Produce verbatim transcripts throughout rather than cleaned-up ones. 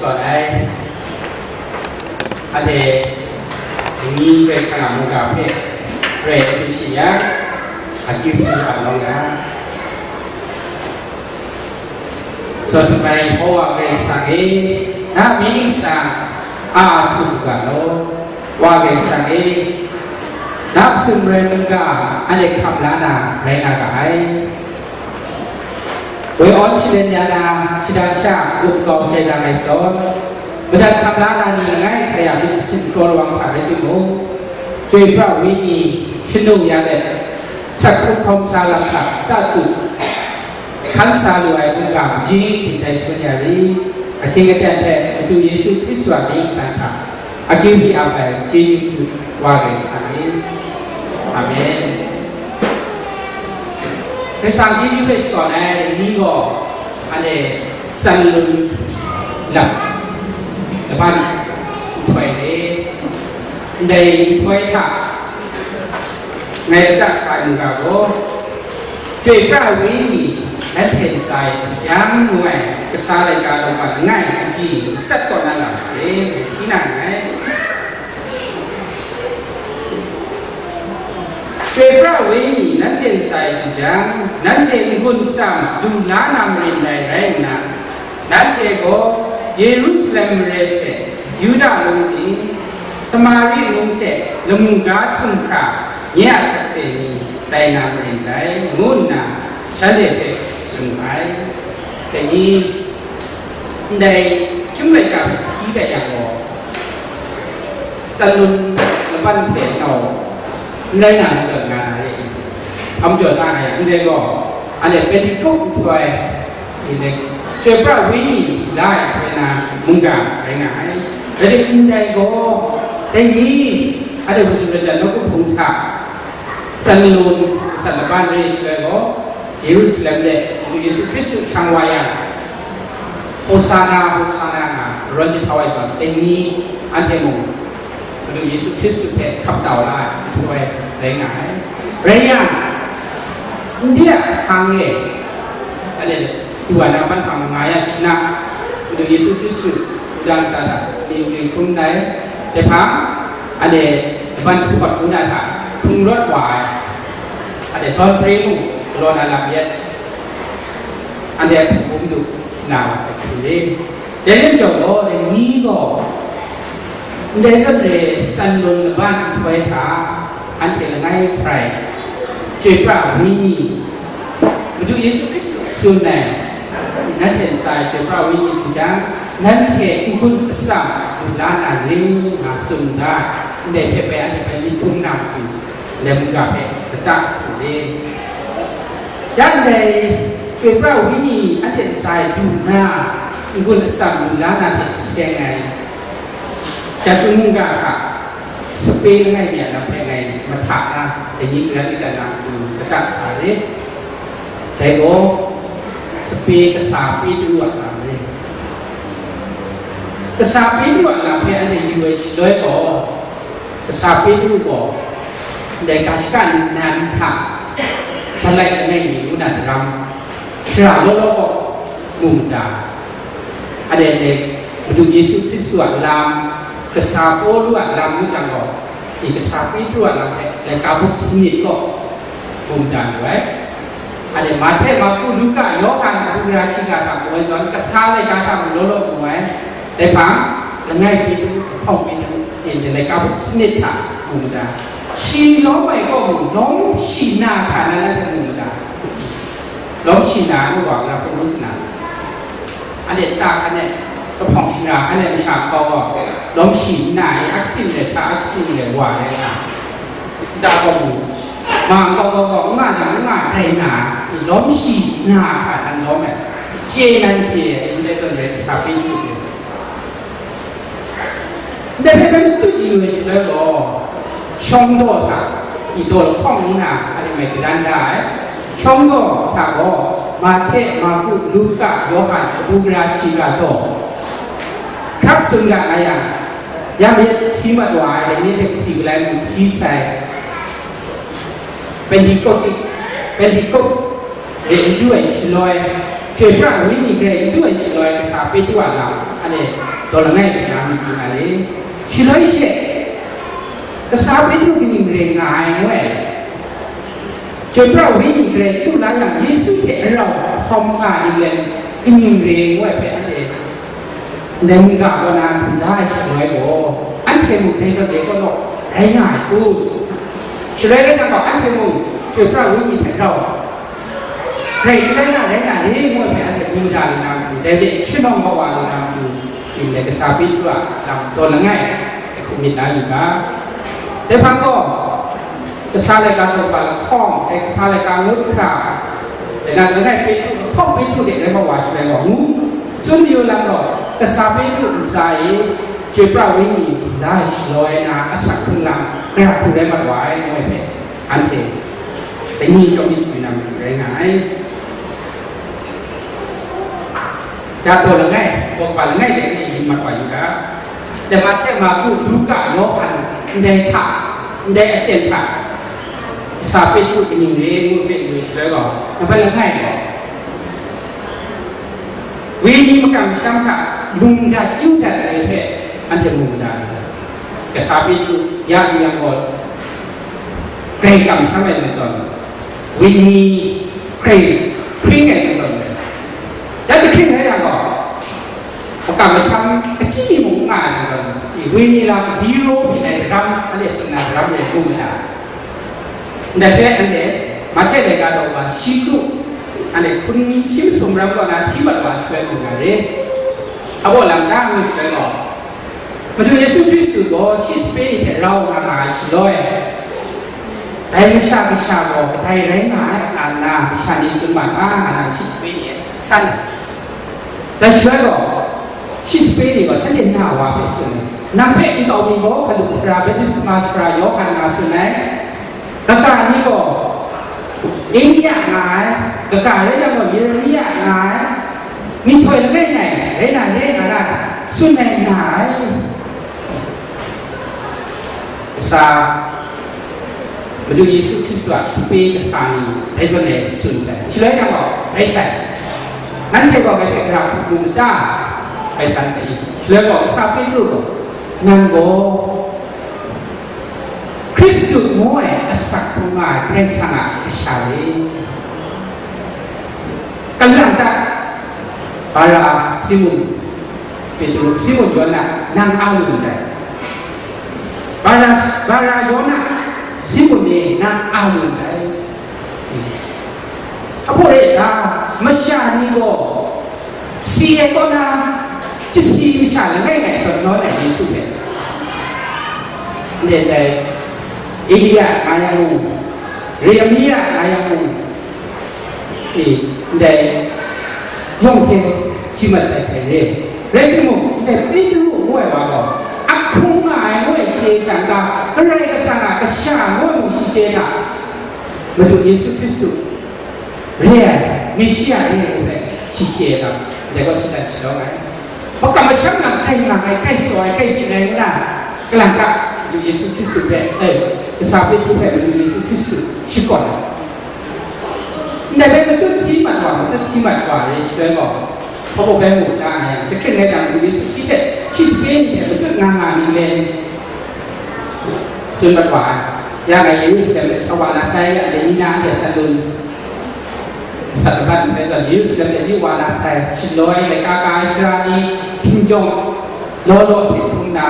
Sawt ai, anhte ni Karai Kasang a mungga hpe rai ai sin shi yang, akyu hpyi ap lawm nga. Sawt htum ai Yehova Karai Kasang e, na myit ningsang a hku du ga law. Wa Karai Kasang e, na masum marai mungga anhte hkam la na rai nga ga ai. Woi awn shaden ya na, shada sha gup kau jai dang ai zawn, madat hkam la na ni langai hkrai a myit masin kraw lawang hta rai timung, Chyoi pra Wenyi shanu ya let, sak hkrung hkawm sa lam hta tatu hkan sa lu ai mungga majing dingtai shangun ya ri, ahkying aten hpe Madu Yesu Hkristu a mying ningsang hta akyu hpyi ap ai chyeju hku wa rai sa ai. Amen. Karai Kasang chyeju hpe shakawn ai ni gaw, anhte tsan lun lam laban nhtoi re. Ndai nhtoi hta ngai lata sa ai mungga gaw, Chyoi pra Wenyi nanhte ntsa e du jang ngu ai kasa laika law langai kaji matsat kaw na lam hpe hti na nngai. Chyoi pra Wenyi nanhte ntsa e du jang, nanhte n-gun n-sam lu la na marin dai rai nna, nanhte gaw Yerusalem mare hte Yuda mung ting, Samari mung hte lamu ga htum hkra nye a sakse ni tai na marin dai, ngu nna shanhte hpe tsun ai. Dai ni, ndai chyum laika hpe hti dat yang gaw, tsan lun laban hte nau n rai na majaw nga na re i? Hkam jaw da nga yang, ndai gaw, anhte Pentecost nhtoi, Chyoi pra Wenyi la ai hkoi na mungga rai nga ai. Rai timung, ndai gaw, dai ni, anhte Hpung Sumsing Jan nawku hpung hta tsan lun, tsan laban re ai shaloi gaw, Yerusalem de Madu Yesu Hkristu shang wa yang, Hosana, Hosana nga rawn jahtau ai zawn, dai ni anhte mung Madu Yesu Hkristu hpe hkap tau la ai nhtoi rai nga ai. Rai yang, ndai a hpang e, ale, du wa na ban hpang nga ya shana, Madu Yesu Hkristu wudang sa hta, ni nkri hkrum ndai, dai hpang, ale, laban jahpawt ngu na hta hkrung rawt wa ai, ale, dawn pre mung galaw na lam yet, anhte a hpung bum du shana wa sai hkrum re. Dai lam jaw gaw, dai ni gaw, ndai zawn re, tsan lun laban nhtoi hta, anhte langai hkrai, Chyoi pra Wenyi, Madu Yesu Hkristu tsun ai, nanhte ntsa e Chyoi pra Wenyi du jang, nanhte n-gun n-sam lu la na ring nga tsun ga, ndai hpe bai anhte bai myit htum na matu, ndai mungga hpe lata hku re. Ya ndai Chyoi pra Wenyi anhte ntsa e du nna, n-gun n-sam lu la na hte seng ai, Jahtum mungga hta sape langai mi a lam hpe ngai mahta na, dai ni garan kajat na matu lata sa re. Dai gaw, sape kasa Petru a lam re. Kasa Petru a lam hpe anhte yu ai shaloi gaw, kasa Petru gaw ndai ga shaka nan hta Salai langai mi ngu na daram, shara law law gaw mu mada. Anhte ndai Madu Yesu Hkristu a lam, kasa Pawlu a lam ngu jang gaw, i kasa Petru a lam hpe laika buk sanit gaw mu mada lu ai. Anhte Mahte, Marku, Luka, Yawhan a mung gara shiga hta mu ai zawn, kasa laika hta mung law law mu ai. Dai hpang, langai Petru, lahkawng Petru, e, laika buk sanit hta mu mada. Shi lawm ai kaw mung, lawm shi na hta nan anhte mu mada. Lawm shi na ngu wa, na hpung ngu sa na. Anhte ta hkan e, zuphpawng shara hkan e masha kau gaw, lawm shi nna e, aksin le sha, aksin le wa ai nga, nta gaw mu, ma kau kau gaw, n nga jang, n nga rai na, lawm shi na hta nan lawm ai, chye nan chye ai, ndai zawn rai sa hpe yu ai. Ndai hpe bai matut yu ai shaloi gaw, shawng daw hta, i daw lahkawng ngu na, a rim ai, gadan da ai. Shawng daw hta gaw, Mahte, Marku, Luka, Yawhan, a mung gara shiga daw, hkrak tsun ga nga yang, yang yet hti mat wa ai, dai ni hte kahti galai mung hti sai. Pentekote, Pentekote, grai n du ai shaloi, Chyoi pra Wenyi grai n du ai shaloi, kasa Petru a lam, anhte Taw langai mi na myit yu na re. Shaloi she, kasa Petru kaning rai nga ai ngu ai. Chyoi pra Wenyi grai tu la yang, Yesu hte rau hkawm nga ning let kaning rai ngu ai hpe anhte ndai mungga kaw na hkunda ai shaloi gaw, anhte mung dai zawn de kaw naw rai nga ai kun? Shaloi rai na gaw, anhte mung Chyoi pra Wenyi hte rau Rai, rai na, rai na, rai ngu ai hpe anhte mu da lu na matu, dai hte shanawng mawa lu na matu, yin dai kasa Petru a lam taw langai, dai hku myit la lu ga. Dai hpang gaw, kasa laika daw ba lahkawng, dai kasa laika ngut hkra, dai na, langai Petru, lahkawng Petru de rai mawa shaloi gaw ngu, tsun mayu lam gaw, kasa Petru ntsa e, Chyoi pra Wenyi la shaloi na asak hkrung lam, gara hku rai mat wa ai, ngu ai hpe. Anhte dai ni chyawm myit yu na matu rai nga ai. Ya taw langai, Hkawhkwa langai de ni yin mat wa yu ga. Dai Mahte, Marku, Luka, Yawhan, ndai hta, ndai aten hta, kasa Petru kaning re ngu hpe lu ai shaloi gaw, nampat langai gaw, Wenyi makam masham hta lung dat yu dat ai hpe anhte mu ga. Kasa Petru ya yu yang gaw, grai kamsham ai zawn zawn, Wenyi grai hpring ai zawn zawn, ya jahkring rai yang gaw, makam masham kachyi mung n nga ai zawn zawn, Wenyi lam zero byin ai daram, a le tsun na daram rai mu ga. Ndai hpe anhte Mahte laika daw wa shi kru, anhte hpun shi masum ram kaw na hti mat wa shaloi mu ga re. Abaw lam da ngu shaloi gaw, Madu Yesu Hkristu gaw shi sape ni hte rau nga nga ai shaloi, dai Masha Kasha gaw kadai rai nga ai, a nna masha ni tsun ma nga, nga na shi sape ni e san ai. Dai shaloi gaw, shi sape ni gaw shanhte na wa hpe tsun ai. Nang hpe nkau mi gaw hkalup sara, baptisma sara Yawhan nga tsun ai. Kaga ni gaw Elia nga ai, kaga rai yang gaw Yeremia nga ai, myihtoi langai ngai rai na re nga na, tsun ai na ai. Kasa Madu Yesu Hkristu a sape kasa ni dai zawn e tsun sai. Shaloi nang gaw rai sai. Nanhte gaw ngai hpe gara hku mu n ta? Rai san sai. Shaloi gaw kasa Petru gaw, nang gaw Hkristu ngu ai asak hkrung nga ai Karai Kasang a kasha re. Kalang ta, Bara Simun, Petru, Simun Yona, nang a lu ndai. Bara, Bara Yona, Simun e, nang a lu ndai. Apo re ta, masha ni gaw si ai kaw na, chyasi masha langai ngai zawn nawn ai Yesu hpe, ndai dai, Elia nga yang mung, Yeremia nga yang mung, e, ndai yawng hte si mat sai hte re. Rai timung, ndai Petru ngu ai wa gaw, ahkrung nga ai ngu ai chye shang ga, Karai Kasang a kasha ngu ai mung shi chye hta, Madu Yesu Hkristu re ai, Meshia re ai ngu hpe shi chye ai hta, ndai gaw shinggan shalawng ai. Makam masham nang kai nga ai, kai tsaw ai, kai byin ai nna, kalang ta, Madu Yesu Hkristu hpe, e, kasa Petru hpe Madu Yesu Hkristu shakawn ai. Ndai hpe matut hti mat wa, matut hti mat wa re shaloi gaw, hpa baw bai mu da nga yang, jahkring rai jang, Madu Yesu shi hte, shi sape ni hte matut nga nga ni le, tsun mat wa ai. Ya nga Yerusalem e sa wa na sai, ya ni na anhte san lun, masat maban ndai zawn, Yerusalem e yu wa na sai, shaloi laika ka ai sara ni, hkinjawng law law hte hpung na,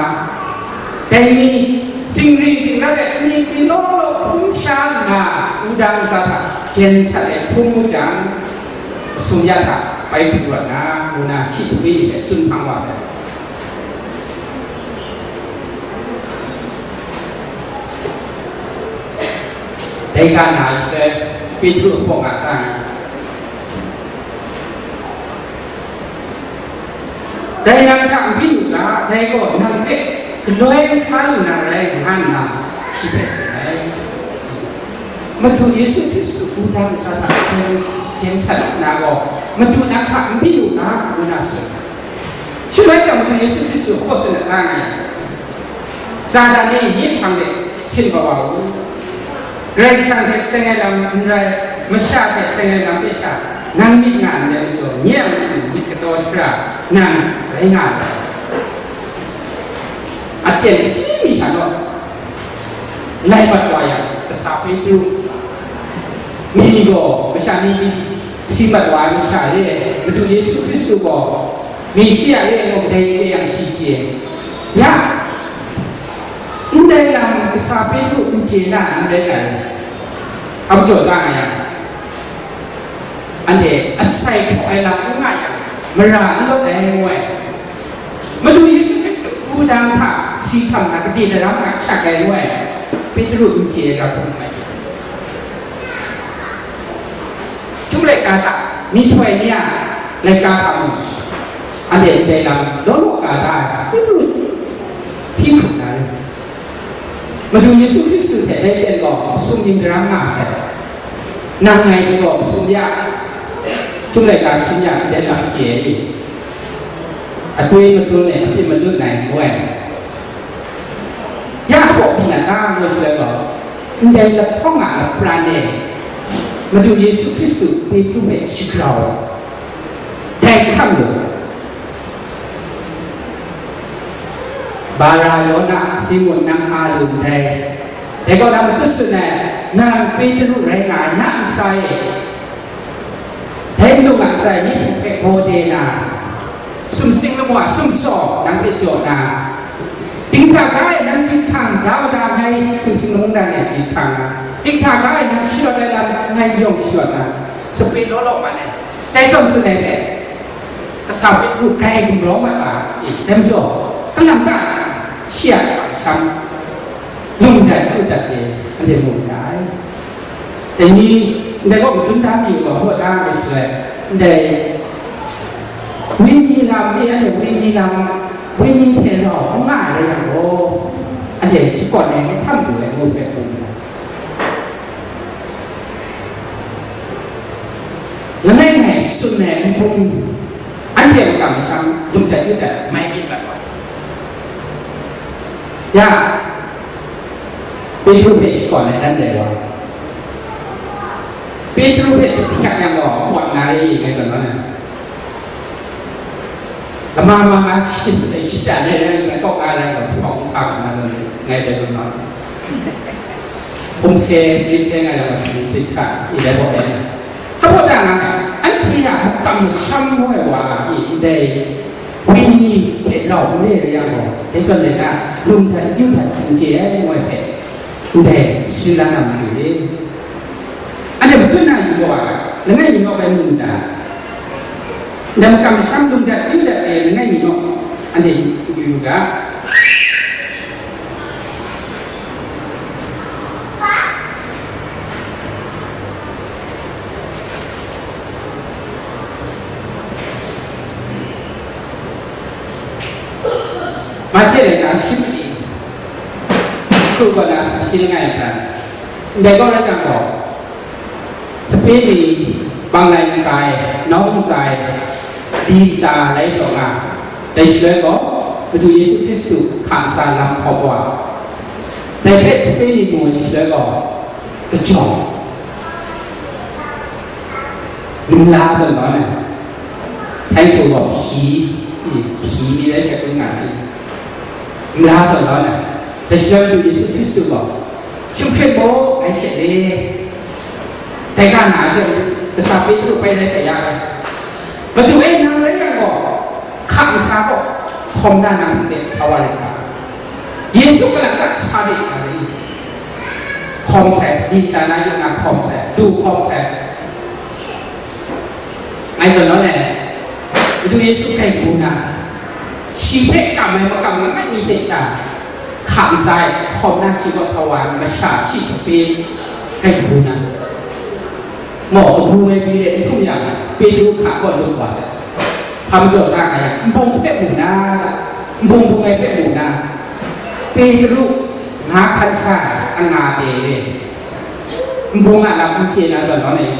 dai ni, zingri zingrat ai ni, ni law law hpung sha nna, wudang ntsa hta jen sat ai hpung mu jang, sum ya hta bai pru wa na, ngu na, shi sape ni hpe tsun hpang wa sai. Dai ga na shaloi, Petru hpaw nga ga ai. Dai nang hta n byin u ga, dai gaw nang hpe galoi hkra lu na rai, nga nna shi hpe tsun ai. Madu Yesu Hkristu wudang ntsa hta jen, jen sat na gaw, Madu nang hta n byin u ga, ngu na tsun ai. Shaloi jang Madu Yesu Hkristu hpaw tsun ai, Satan e nye hpang de sin kau wa u. Karai Kasang hte seng ai lam n rai, masha hte seng ai lam hpe sha, nang myit nga ndai majaw, nye a matu myit kataw shara nang rai nga ai. Yen kaji mi sha naw, lai mat wa yang, kasa Petru mi gaw masha ni si mat wa ai masha re ai, Madu Yesu Hkristu gaw Meshiya re ai gaw kadai chye yang shi chye. Ya, ndai lam kasa Petru n chye na n rai ai. Hkam jaw nga ai yang, anhte asai hpaw ai lam n nga yang, mara n lawt ai ngu ai. Madu Yesu Hkristu wudang hta si hkam na, gade daram hta sha ai ngu ai. Petru n chye ai ga hkum ngu ai. Chyum laika hta myihtoi ni a laika hta mung, anhte ndai lam law law ka da ai, Petru hti hkrup na rai. Madu Yesu Hkristu hte dai ten gaw masum ning daram nga sai. Nang ngai ni gaw masum ya, chyum laika shing ya, ndai lam chye ai ni? Atwi matun e apyi malut nai ngu ai. Ya hpaw byin na ta ngu shaloi gaw, ndai lahkawng a lapran e Madu Yesu Hkristu Petru hpe shagrau ai. Dai hkam lu, Bara Yona, Simun, nang a lu ndai. Dai gaw na matut tsun ai, nang Petru rai nga ai, na ntsa e. Dai nlung a ntsa e myi hpe gaw de na, sumsing lamu a sumtsaw nang hpe jaw na, dinghta ga e nang dinghpang da wa da, ngai sumsing lamu dan e dinghpang na, dinghta ga e nang shawt ai lam ngai yawng shawt na, sape law law man ai. Dai zawn tsun ai hpe, kasa Petru grai gumrawng ai wa, e, dai majaw, kalang ta, shi a kamsham, lung dat lu dat e, anhte mu ndai. Dai ni, ndai gaw madun da mi wa, hpaw da ai shaloi, ndai, wenyi lam e, anhte wenyi lam, wenyi hte rau n nga ai rai yang gaw, anhte shakawn ai mahkam lu ai ngu hpe mu ndai. Langai ngai tsun ai nhpung, anhte a makam masham lung dat yu dat mai myit mat wa. Ya, Petru hpe shakawn ai dan rai wa. Petru hpe htuk hkyak yang gaw, pawt nga re, ngai zawn nawn ai. Lama ma nga shi, shita ne rai, ngai kawk nga rai gaw, sa hpawng sa nga zawn, ngai dai zawn nawn ai. Hpung se, re se nga yang gaw, shi tsit sa, i dai baw dai na. Hpa baw da nga, anhte a makam masham ngu ai wa a, i ndai, wenyi hte rau n re re yang gaw, dai zawn rai na, lung dat, yu dat, n chye ai, ngu ai hpe, ndai, shi la na matu e. Anhte matut na yu gaw, langai mi naw bai mu n ta? Ndai makam masham lung dat, yu dat e langai mi naw, anhte yu yu ga. Mahte laika shi mali, hkru kaw na sa shi langai hkra, ndai kaw rai jang gaw, sape ni, banglai ntsa e, nawng ntsa e, di ntsa rai taw nga, dai shaloi gaw, Madu Yesu Hkristu hka ntsa lam hkawm wa, dai hpe sape ni mu ai shaloi gaw, kajawng, nla zawn nawn ai, Hkristu gaw hpyi, hpyi ni rai sai kun nga ai, nla zawn nawn ai, dai shaloi Madu Yesu Hkristu gaw, Hkristu hkrit mu, ngai she le, dai ga na de, kasa Petru bai rai sai ya ai. Madu e, nang rai yang gaw, hka ntsa gaw hkawm na nang hpe sa wa rit ga. Yesu kalang ta sa de nga rai. Hkawm sai, di ntsa na yu na hkawm sai, du hkawm sai. Ngai zawn nawn ai, Madu Yesu grai bu na, shi hpe kam ai makam langai mi hte sha, hka ntsa e hkawm na shi kaw sa wa ai masha shi sape grai bu na, maw, kabu ai pyi de n htum yang, Petru hka kaw lup wa sai. Hpa majaw ta nga yang, nbung hpe mu na, nbung bung ai hpe mu na, Petru nga hkan sha ai, anga de re. Nbung a lam n chye na zawn nawn ai,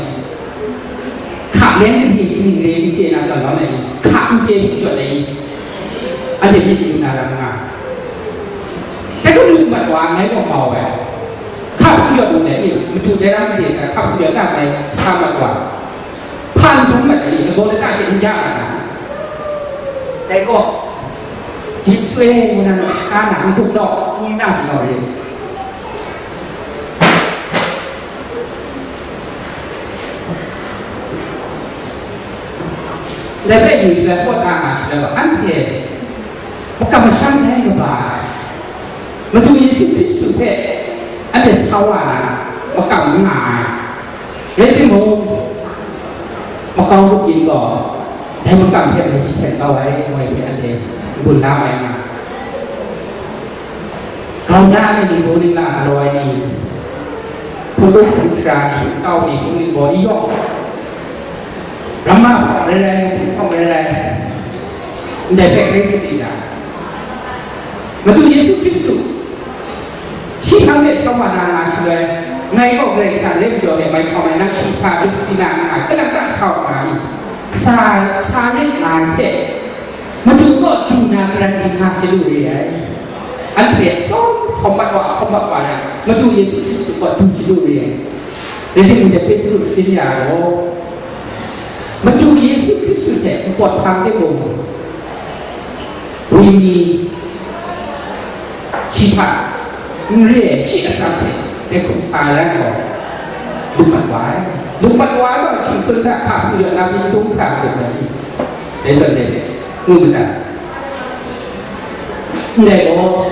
hka leng kaning kaning re n chye na zawn nawn ai, hka n chye hpung rawt ai, anhte myit yu na ram nga. Dai hku lu mat wa, ngai gaw mau ai. Hka hpung rawt ndai ni, madu dai ram de sa, hka hpung rawt na mai sa mat wa. Hpa n dum mat ai ni, lagaw lata she n ja ai na. Dai gaw, Yesu e, ngu na, nang sha na, n-gup law, ngu na, law re. Dai hpe yu shaloi, pawt da nga shaloi, anhte makam masham dai kaba ai, Madu Yesu Hkristu hpe anhte sa wa na makam n nga ai. Rai timung, makau grup yin gaw, dai makam hpe mai jahten kau ai, ngu ai hpe anhte n-gun la mai nga. Grau na ai ni, bungli la galaw ai ni, hpung hpung sara ni, kau ni, bungli baw ni yawng, ramma hpawng rai rai, hpung hpawng rai rai, ndai hpe grai sadi da. Madu Yesu Hkristu, shi hpang de sa wa na nga shaloi, ngai gaw Karai Kasang rai majaw e mai hkawm ai, nang shi sa lup si na nga ai, kalang ta sa wa nga i? Sa, sa rit nga ai hte, Madu kaw du na garan ni nga chyalu re ai. Anhte tsawm hkawm mat wa, hkawm mat wa yang, Madu Yesu Hkristu kaw du chyalu re ai. Rai timung, dai Petru sin ya gaw, Madu Yesu Hkristu hte npawt hpang de mung, wenyi shi hta n re ai shi atsam hte dai hkum sa ai rai gaw, lung mat wa ai. Lung mat wa ai gaw, shingtsun hta hka hpung yawn na, byin tung hkra hkrum ai ni, dai zawn e, ngu mu na. Ndai gaw,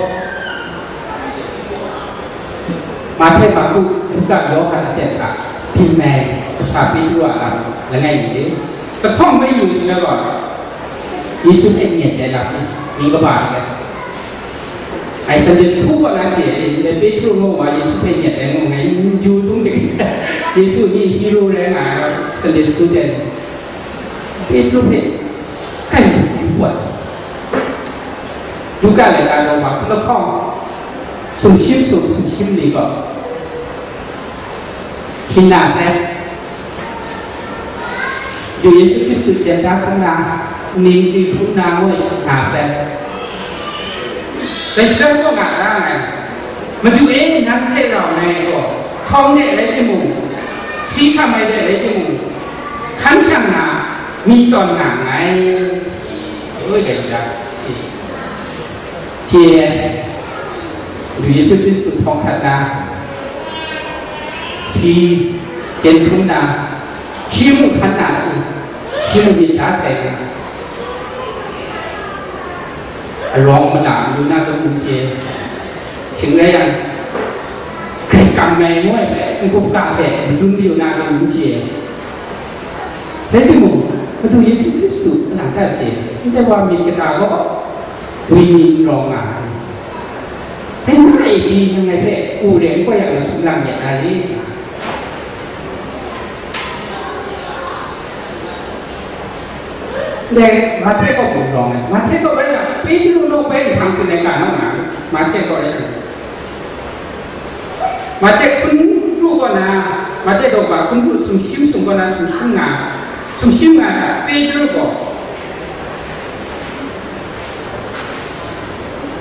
Mahte, Marku, Luka, Yawhan aten hta byin ai kasa Petru a lam langai mi re. Lahkawng mai yu shaloi gaw, Yesu hpe nyet ai lam ni, myit kaba ni ai. Ngai Sunday school kaw na chye ai, ndai Petru ngu wa Yesu hpe nyet ai ngu, ngai n ju tung dik. Yesu ni hero rai nga ai Sunday school ten, Petru hpe kai yu wat. Luka laika daw ma, lahkawng sumshi masum, sumshi mali gaw, shin na sai. Madu Yesu Hkristu jen da hkrum na, ning kri hkrum na, ngu ai shin na sai. Dai shadawn kaw nga da ai. Madu e, nang hte rau ngai gaw, htawng de rai timung, si hkam ai de rai timung, hkan shang na, myit tawn na nngai. Oi, dai hta, chye ai, Madu Yesu Hkristu hpawng hkrat na, si jen hkrum na, shi mung hkan na, shi mung myit da sai na, arawng mada mayu na, dum n chye, shing rai yang, grai kam ai ngu ai hpe, n-gup ga hte madun mayu na, dum n chye. Rai timung, Madu Yesu Hkristu kalang ta chye, ndai wa myit kata gaw, wenyi n rawng nga ai. Dai na e pyi, nang ngai hpe u re n kau yang, sumlang myit na re? Ndai Mahte kaw mung rawng ai. Mahte kaw rai yang, Petru naw bai nhtang sin ai ga naw nga, Mahte kaw rai yang. Mahte hkun pru kaw na, Mahte daw ga hkun pru sumshi masum kaw na sumshi manga, sumshi manga hta Petru gaw,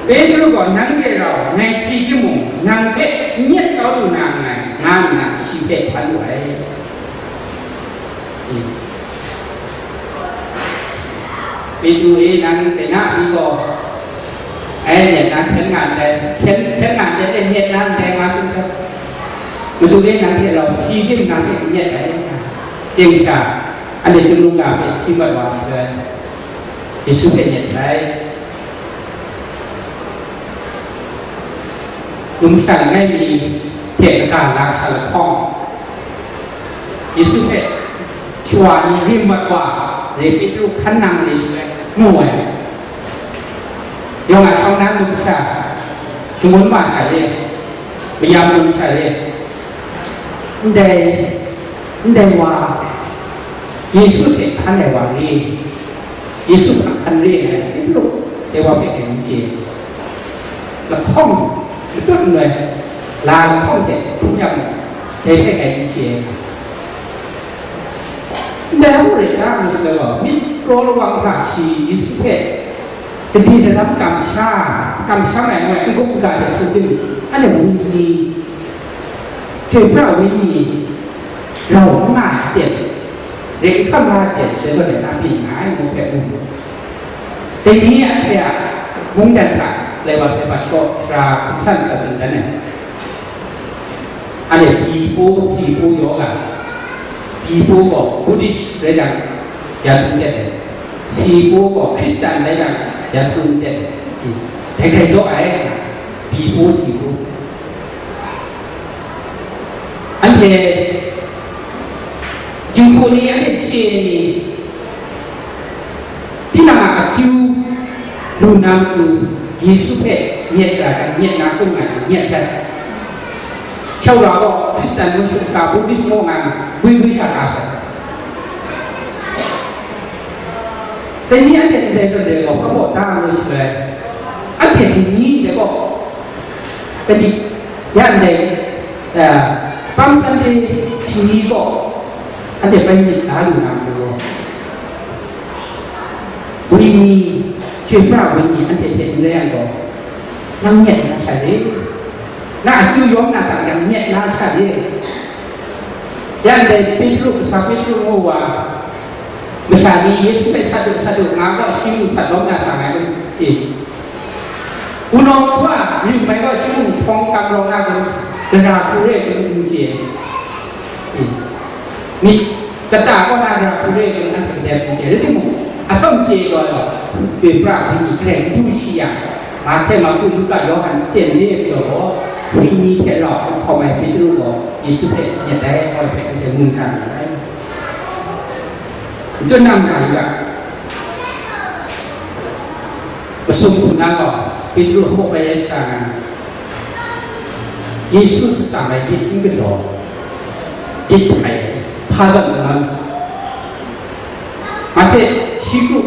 Petru gaw, nang hte rau ngai si timung, nang hpe n yet kau lu na nngai, nga nna shi hpe hpan wu ai. Petru e, nang dai na pyi gaw, ai, nyet na hkyen nga ndai, hkyen, hkyen nga ndai, e, nyet na ndai nga tsun hte, Madu e, nang hte rau si tim nang hpe n nyet ai, ting sha, anhte chyum lung ga hpe hti mat wa shaloi, Yesu hpe nyet sai. Numsha langai mi hte kaga la sha lahkawng, Yesu hpe shawa ni rim mat wa re, Petru hkan nang re shaloi mu ai. Yawng a shawng na numsha, shangun wa sha re, mayam numsha re, ndai, ndai wa, Yesu hte hkan ai wa re, Yesu hpe hkan re ai, Petru dai wa hpe ngai n chye. Lahkawng matut n-, la lahkawng hte hkrum yang, dai hpe ngai n chye. Ndai hku rai nga ai shaloi gaw, myit kraw lawang hta shi Yesu hpe gade daram kamsham, kamsham ai ngu ai n-gup n-ga hte tsun tim, anhte wenyi, chyoi pra wenyi, rau n nga ai aten, rai n hkam la ai aten, dai zawn e na byin nga ai ngu hpe mu. Dai ni anhte a Mungdan hta lai wa sai hpa shakaw sara hkum san sa tsun dan ai. Anhte bi paw si paw yaw ga, bi paw gaw Buddhist rai jang ya htung dat ai, si paw gaw Hkristan rai jang ya htung dat ai. Dai grai daw ai, bi paw si paw. Anhte jinghku ni, anhte chye ni, tinang a akyu lu na matu Yesu hpe myit ra jang, myit na hkrum nga, myit sai. Shawra gaw Hkristan mung shut hkra, Buddhist mung nga, gwi gwi sha ka sai. Dai ni anhte ndai zawn de gaw, hpa baw da lu shaloi, anhte ni ndai gaw, Padi, ya ndai, ah, Palm Sunday shani gaw, anhte bai myit la lu na majaw, Wenyi, chyoi pra Wenyi anhte hte n rai yang gaw, nang myit na sha de, na akyu yawm na sang jang myit na sha de. Ya ndai Petru, kasa Petru ngu wa, masha ni Yesu hpe sat u, sat u, nga gaw shi mung sat lawm na sang ai, e. Wunawng hpa ring mai gaw, shi mung hpawng kam rawng na kun, gara hku re kun, n chye. Myit kata kaw na gara hku re kun, anhte dai n chye. Rai timung, atsawm chye gaw, chyoi pra ai ni hkrai n du shi yang, Mahte, Marku, Luka, Yawhan ten re ai majaw gaw, Wenyi hte rau hkawm ai Petru gaw Yesu hpe myit dai, hkawm ai hpe anhte ngu na ra ai. N tsun na mara yu ga, masum hku na gaw, Petru hpaw bai rai sa nga, Yesu atsam ai lit n galaw, lit hpai, hpa zawn nnan, Mahte shi kru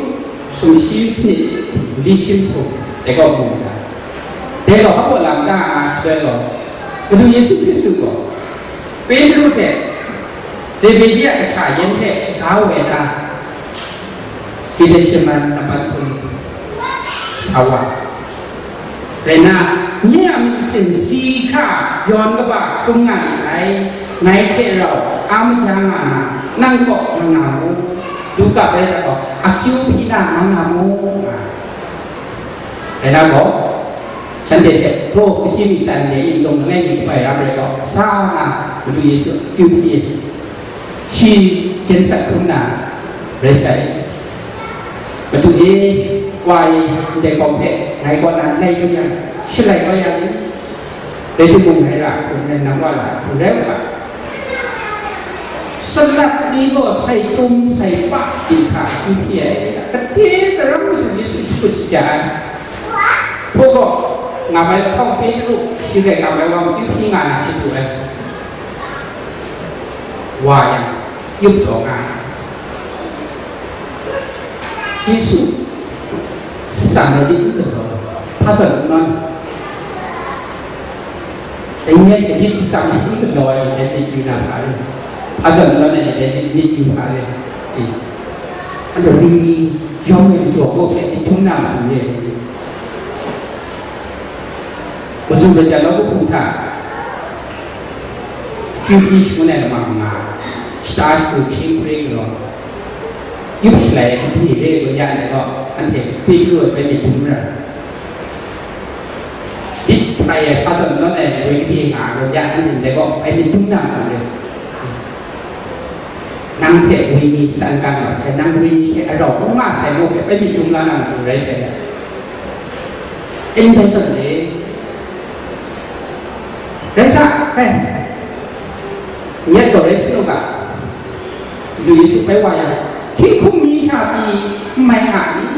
sumshi sanit, li shi masum, dai gaw mu ga, dai gaw hpaw lam ta nga shaloi gaw, Madu Yesu Hkristu gaw, Petru hte Zebedi a kasha yan hpe shaga woi na, Getsema nampat sum sa wa. Rai nna, nye a myit masin si hkra yawn kaba hkrum nga ni ai, ngai hte rau a maja nga na, nang kaw nga nga mu, Luka rai dat gaw, akyu hpyi na nga nga mu, nga. Rai na gaw, shanhte hte hpaw kachyi mi san de i, lung langai mi kabai ram rai gaw, sa nga Madu Yesu akyu hpyi, shi jen sat hkrum na rai sai. Madu e, wa e, ndai gawng hpe ngai kaw na lai kau yang, shalai kau yang, rai timung, ngai ra hkrum ai, nang wa la hkrum rai u ga. Salat ni gaw sai tum sai pa di hkra akyu hpyi ai, gade daram Madu Yesu shakut shaja ai. Hpaw gaw, nga mai lahkawng Petru, shi rai nga mai wa, akyu hpyi nga na shadu ai. Wa yang, yup taw nga ai. Yesu, satsam ai lit n galaw, hpa zawn n nawn, dai ni a lit satsam ai lit n galaw ai ni dai lit yu na hpa rai, hpa zawn n nawn ai ni dai lit yu hpa rai, e, anhte Wenyi yawng e jaw gaw hpe myit dum na matu re ai. Mazum rai jang, nawku hpung hta, Q P shangun ai lamang nga, shata shatu hti hkri galaw, yup shalai ai gade re ai gaw ya ndai gaw, anhte Petru a bai myit dum ra. Lit hpai ai hpa zawn nawn ai woi gade nga ai gaw ya, anhte ndai gaw bai myit dum na matu re. Nang hte Wenyi san kang nga sai, nang Wenyi hte arau n nga sai, ngu hpe bai myit dum la na matu rai sai. N dai zawn e, rai sa, ai, nyet gaw rai sa u ga, Madu Yesu bai wa yang, hkying hkum mi sha pyi n mai nga ni?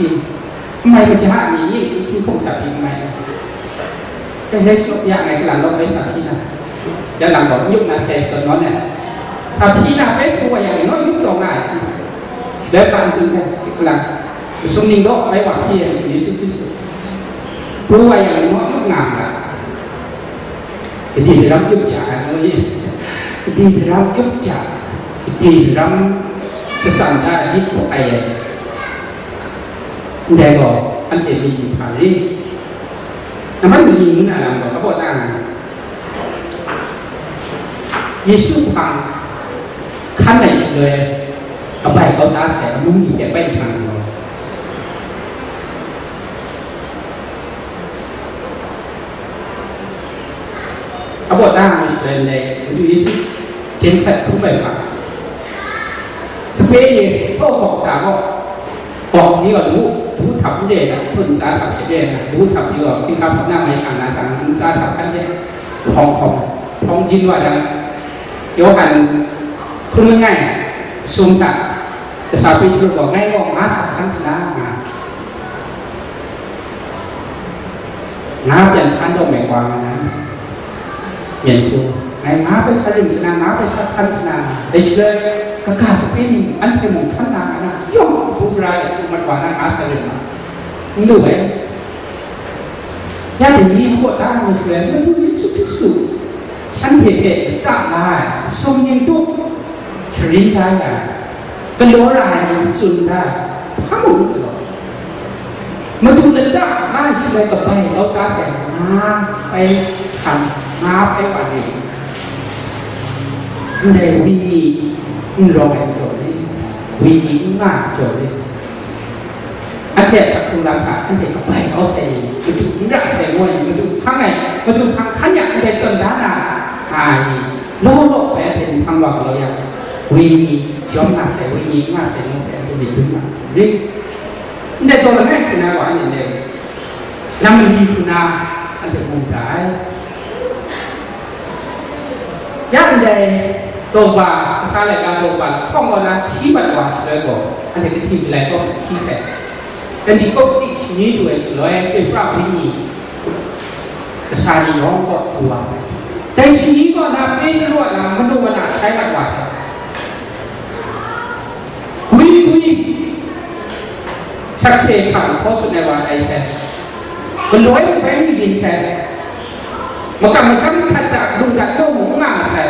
N mai maja ni? Hkying hkum sha pyi n mai nga. Dai rai sa u ya, ngai kalang lawm rai sa hpyi na, ya lang gaw n yup na sai, zawn nawn ai. Sa hpyi na bai pru wa yang, naw yup taw nga ai. Dai hpa n tsun sai, shi kalang. Masum ning gaw bai wa hpyi ai, Yesu Hkristu. Pru wa yang, naw yup nga nga. Gade daram yup ja ai, ngu ni? Gade daram yup ja, gade daram shatsam da lit hpai ai. Ndai gaw, anhte myit yu hpa rit. Nambat ni ngu na lam gaw, kabaw ta nga, Yesu hpang hkan ai shaloi, kabai kau da sai amu ni hpe bai hpang gaw, Kaw da nga shaloi ndai, Madu Yesu jen sat hkrum ai hpa, sape ni hpaw gawk da gaw, gawk ni gaw lu, lu htam n re ai, hpun ntsa htam sha re ai, lu htam ni gaw, chyinghka hpawt na mai shang na sang, ntsa htam hkan hte hpawng hkawm, hpawng jin wa dan, Yawhan hkun langai, sum hta, kasa Petru gaw, ngai gaw nga sa hkan sa na, nga, nga byan hkan daw me wa nga na, myen hku, ngai nga bai sa rim sa na, nga bai sa hkan sa na, dai shaloi, kaga sape ni, anhte mung hkan na nga na, yawng hku ra e, hku mat wa na, nga sa rim na, n lu ai. Ya dai ni hpaw da nga shaloi, Madu Yesu Hkristu, shanhte hpe lata la ai, masum ning tup, sharin da ya ai, galaw ra ai ni tsun da ai, hpa mung n galaw. Madu lata la ai shaloi kabai kau ta sai, nga bai hkam, nga bai wa ni, ndai wenyi n rawng ai jaw ni, wenyi n nga ai jaw ni, anhte a sak hkrung lam hta anhte kabai kau sai ni, Madu n ra sai ngu ai ni, Madu hpang ai, Madu hpang hkan yang anhte tawn da na ai ni, law law bai anhte nhpang wa galaw yang, wenyi yawm nga sai, wenyi n nga sai ngu bai anhte myit dum na ri. Ndai taw langai hku na gaw anhte ndai lam mali hku na anhte mu da ai. Ya ndai daw ba, kasa laika daw ba lahkawng kaw na hti mat wa shaloi gaw, anhte kahti galai kaw hti sai. Pentekote shani du ai shaloi, Chyoi Pra Wenyi kasa ni yawng kaw du wa sai. Dai shani kaw na Petru a lam manu mana shai mat wa sai. Gwi gwi, sakse hkam hkaw tsun ai wa tai sai, galoi hpe ni byin sai, makam masham htat da, lung dat taw mung n nga ma sai.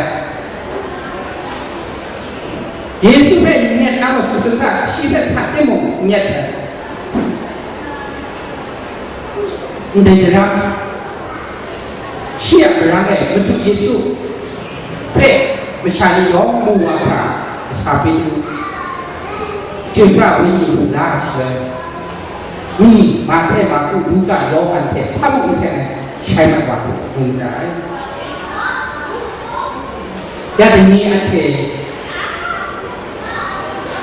Yesu hpe n nyet na matu, sumsat shi hpe sat timung n nyet sai. Ndai daram, shi a marang e Madu Yesu hpe masha ni yawng mu wa hkra, kasa Petru, Chyoi Pra Wenyi lu la ai shaloi, ni, Mahte, Marku, Luka, Yawhan hte hpa mung n seng ai, shai mat wa hkrum ra ai. Ya dai ni anhte,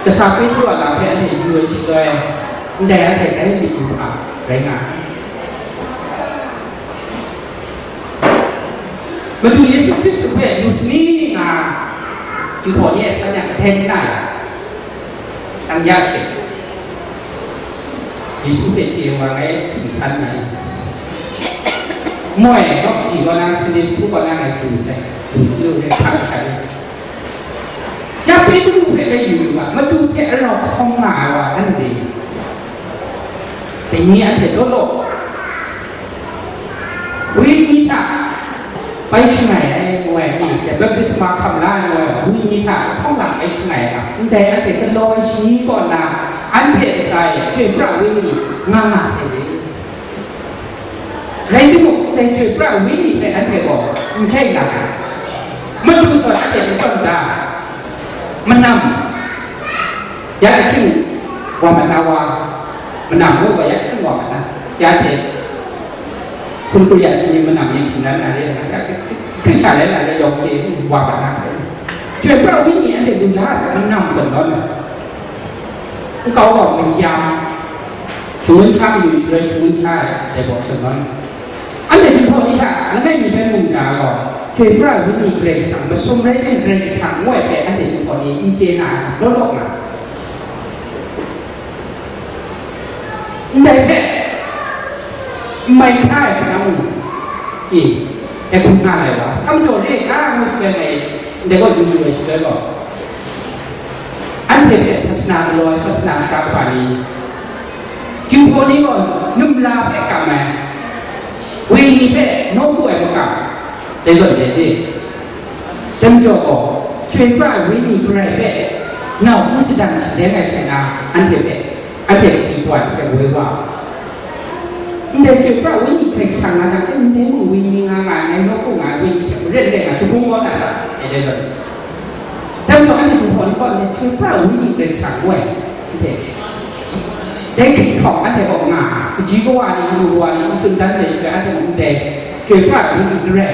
kasa Petru a lam hpe anhte yu ai shaloi, ndai anhte dai myit du hpa rai nga ai. Madu Yesu Hkristu hpe lu sani nga, Jinghpaw ni a san yang kadai n na yang, nang ya she, Yesu hpe chye wa ngai, sumsan ngai. Moi, nawk ji kaw na, Sunday school kaw na ngai du sai, du chyu re, hkang sha re. Ya Petru hpe rai yu lu ga, Madu hte arau hkawm nga ai wa, anhte dai ni anhte law law, wenyi hta bai shangai ai, ngu ai, anhte baptisma hkam la ai, ngu ai, wenyi hta lahkawng lang bai shangai ai, ndai anhte galaw ai shani kaw na, anhte ntsa e Chyoi Pra Wenyi nga nga sai re. Rai timung, dai Chyoi Pra Wenyi hpe anhte gaw n jai nga ai. Madu zawn anhte n tawn da, manam, ya ahkying wa mat na wa, manam ngu gaw ya ahkying wa mat na, ya hte hkun hkru ya shani manam ning htingran na re ai, ya hkring sha rai na re, yawng chye wa mat na hpe, Chyoi Pra Wenyi anhte lu la ai manam zawn nawn ai. Nkau gaw mayam, shangun sha mayu shaloi shangun sha ai, dai gaw shangun. Anhte Jinghpaw ni hta langai mi bai mung na gaw, Chyoi Pra Wenyi Karai Kasang, masum rai tim Karai Kasang ngu ai hpe anhte Jinghpaw ni n chye na ai, law law nga. Ndai hpe n mai hkra ai hpe nang, e, dai hkum nga lai wa, hkam jaw re nga ngu shaloi ngai, ndai gaw yu yu ai shaloi gaw, anhte hpe sasana galaw ai, sasana shara kaba ni, Jinghpaw ni gaw numla hpe kam ai, wenyi hpe nawku ai makam, dai zawn de de. Dai majaw gaw, Chyoi Pra ai Wenyi Karai hpe nau n shadang shaleng ai hpe na, anhte hpe, anhte kaji kawan hpe woi wa. Ndai Chyoi Pra ai Wenyi Karai Kasang nga jang, e, ndai mung wenyi nga nga ai, ngai nawku nga ai wenyi hte maren rai nga, shabung kau na sa, e, dai zawn. Dai majaw, anhte Jinghpaw ni gaw, ndai Chyoi Pra ai Wenyi Karai Kasang ngu ai, anhte, dai hkying hkawng anhte kaw nga, kaji kawa ni, kanu kawa ni, n tsun dan ai shaloi, anhte mung ndai Chyoi Pra ai Wenyi Karai,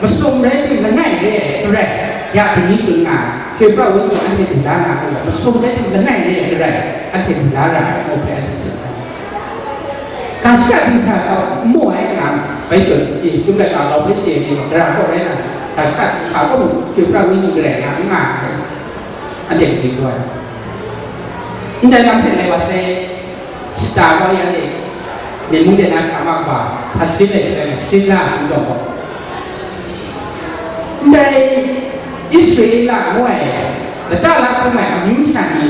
Masum rai tim langai re ai Karai, ya dai ni tsun nga ai, chyoi pra ai wenyi anhte du la na ai, masum rai tim langai re ai Karai, anhte du la ra ai, ngu hpe anhte tsun ai. Ga shaka dingsa gaw n mu ai nga, bai tsun, i, chyum laika gau hpe chye ai ni gaw, gara gaw rai na, ga shaka dingsa gaw chyoi pra ai wenyi Karai nga n nga ai, anhte kaji gaw ai. Ndai lam hpe lai wa sai, shata gaw ya ni, myit mung de na hkra ma kaba, sa sharin ai shaloi, sharin la ai chyawm gaw. Ndai Israela ngu ai, lata la hkrum ai amyu sha ni,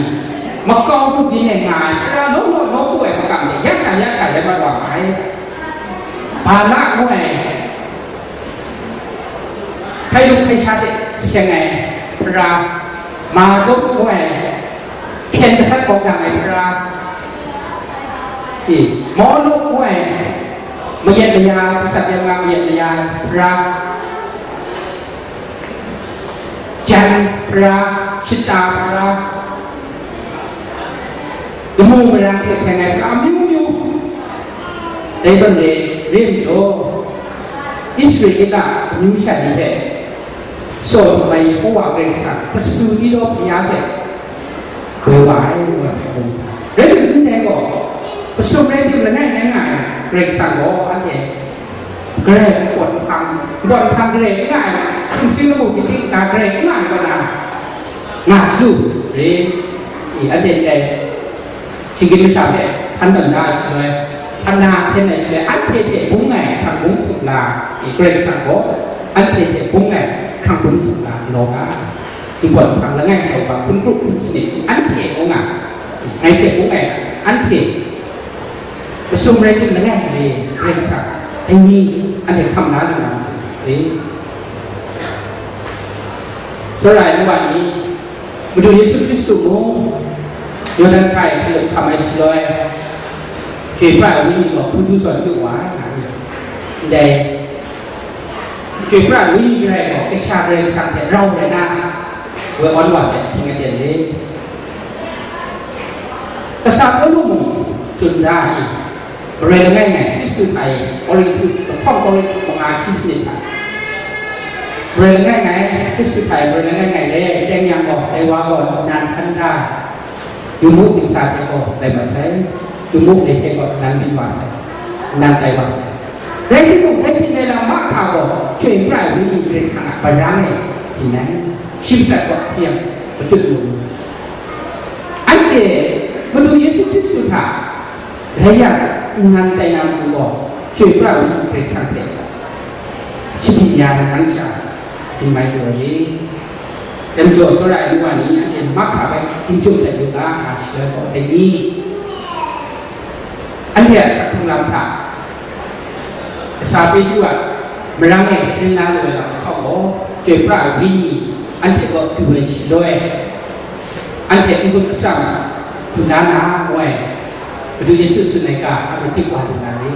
makau hku byin ai nga ai, tara law law nawku ai makam de, ya sha ya sha rai mat wa ma ai. Balak ngu ai, hkai lu hkai sha hte seng ai hpara, Marduk ngu ai, hpyen gasat kawk dang ai hpara, i, Moluk ngu ai, mayat maya, gasat yan nga mayat maya ai hpara, jan hpara, shata hpara, lamu marang hte seng ai hpara amyu myu. Dai zawn e, rim jaw, Israela amyu sha ni hpe, Sawt mai Yehova Karai Kasang, kasu ni law baya hpe woi wa ai, ngu ai hpe mu. Rai timung, ndai gaw, masum rai tim langai ngai nga ai Karai Kasang gaw, anhte Karai kabawn hpang, kabawn hpang Karai n nga ai, sumsing lamu dingding nta Karai n nga ai kaw na, nga su, re, i, anhte ndai, shinggyim masha hpe hpan tawn da ai shaloi, hpan na hten ai shaloi, anhte hte bung ai hkrang bung sumla, i, Karai Kasang gaw anhte hte bung ai hkrang bung sumla galaw ga, kabawn hpang langai hkrai wa hkun kru hkun sanit, anhte ngu nga, ngai hte bung ai, anhte masum rai tim langai re, Karai Kasang, dai ni, anhte hkam la lu na, re. Tsawra ai nu wa ni, Madu Yesu Hkristu mung, Yawdan hkai hkalup hkam ai shaloi, chyoi pra ai wenyi gaw hpun du zawn yu wa ai, nga ai. Ndai, chyoi pra ai wenyi Karai gaw, kasha Karai Kasang hte rau rai na, woi awn wa sai ahkying aten re. Kasa Pawlu mung tsun da ai, Marai langai ngai, Hkristu hta e, Korinhtu, lahkawng Korinhtu manga shi sanit hta. Marai langai ngai, Hkristu hta e, marai langai ngai re ai, teng yang gaw, dai wa gaw nan hkan da ai. Yu mu, dingsa hte gaw lai mat sai, yu mu, dai hte gaw nan byin wa sai, nan tai wa sai. Rai timung, dai byin ai lam mahkra gaw, chyoi pra ai wenyi Karai Kasang a barang e byin ai, shi matsat gaw hti yang matut mu. Anhte Madu Yesu Hkristu hta rai yang, nnan tai na matu gaw, chyoi pra ai wenyi Karai Kasang hte shabyin ya na, nang sha n mai taw re. Dai majaw, tsawra ai nu wa ni, anhte mahkra bai ginjawm dat yu ga, nga ai shaloi gaw, dai ni, anhte a sak hkrung lam hta, kasa Petru a marang e sharin la lu ai lam hkawng gaw, chyoi pra ai wenyi anhte kaw du ai shaloi, anhte n-gun atsam du na na, ngu ai, Madu Yesu tsun ai ga, a madik wa lu na re.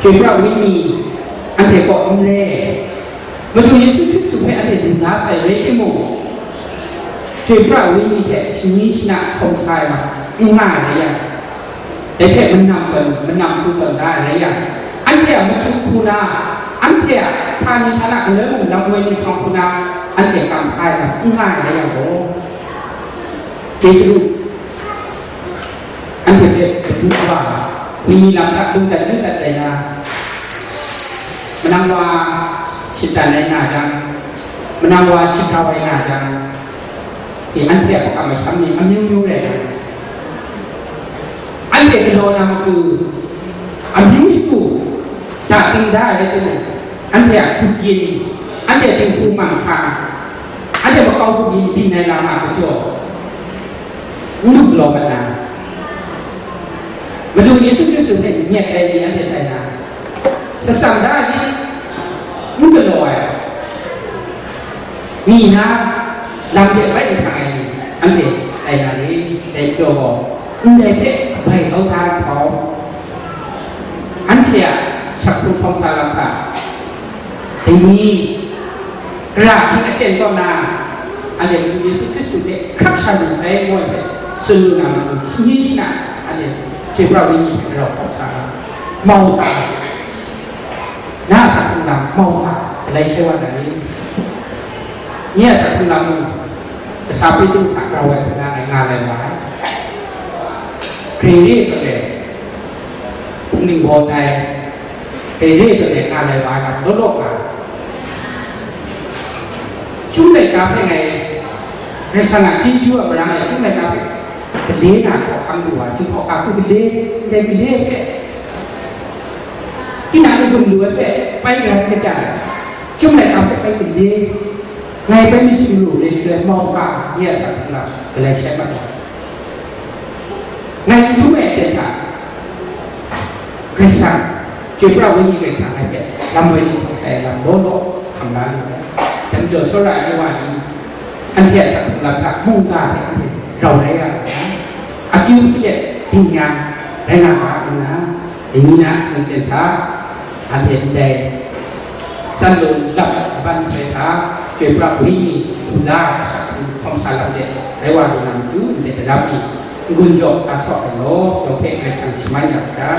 Chyoi pra ai wenyi anhte kaw n re ai. Madu Yesu Hkristu hpe anhte du na sai rai timung, chyoi pra ai wenyi hte shani shana hkawm sa ai lam n nga ai rai yang, dai hpe manam tawn, manam hku tawn da ai rai yang, anhte a matu hku na, anhte a htani htana galoi mung lam woi ni hkawng hku na, anhte kam hpa ai lam n nga ai rai yang gaw, Petru, anhte hpe Madu wa, wenyi lam hta lungdan lungdan rai na, manang wa shatan ai na jang, manang wa shakau ai na jang, e, anhte a makam masham ni amyu myu rai na, anhte galaw na matu, amyu shagu, da ting da ai rai timung, anhte a hku gyin, anhte a dinghku mang hka, anhte makau hku byin byin ai lam a majaw, n lu galaw mat na, Madu Yesu Hkristu hpe nyet ai ni anhte tai na, shatsam da ai ni, n galaw ai, mi na lam de bai n hpang ai ni, anhte tai na re, dai majaw gaw, ndai hpe kabai kau da ai hpau, anhte a sak hkrung hkawm sa lam hta, dai ni, Gara hkying aten kaw na, anhte Madu Yesu Hkristu hte hkrak sha lu sai ngu ai hpe tsun lu na matu, shani shana, anhte chyoi pra ai wenyi hte rau hkawm sa ai, mau hta, Na a sakhkrung lam mau hpa, galai shai wa na ni? Nye a sakhkrung lam mung, kasa Petru hta grau ai hpuna ngai nga lai wa ai. Hkre re zawn e, hpung ningbaw tai, hkre re zawn e nga lai wa ai lam law law nga. Chyum laika hpe ngai, Karai Kasang a chyeju a marang e, chyum laika hpe gale na hkawhkam lu wa, chyum hkawhkam hku gale, ndai gale hpe, tinang n-gun lu ai hpe pai rai hkra, chyum laika hpe pai gale, ngai bai mi sumru re shaloi mau hpa, nye a sakhkrung lam galai shai mat ai. Ngai n htum ai aten hta, Karai Kasang, Chyoi Pra Wenyi Karai Kasang ngai hpe lam woi ni sawt ai lam law law hkam la nu ai. Dai majaw, tsawra ai wa ni, anhte a sakhkrung lam hta mungga hte anhte rau rai ya ai. Akyu hpyi let ding yang rai nga ga nna, dai ni na ahkying aten hta, anhte ndai San lung lap kaban hpe hta, Chyoi Pra Wenyi hku la ai asak hku hkawm sa lam de, rai wa lu na matu, ndai daram ni n-gun jaw hkra saw ai law, yawng hpe Karai Kasang shaman ya hkra,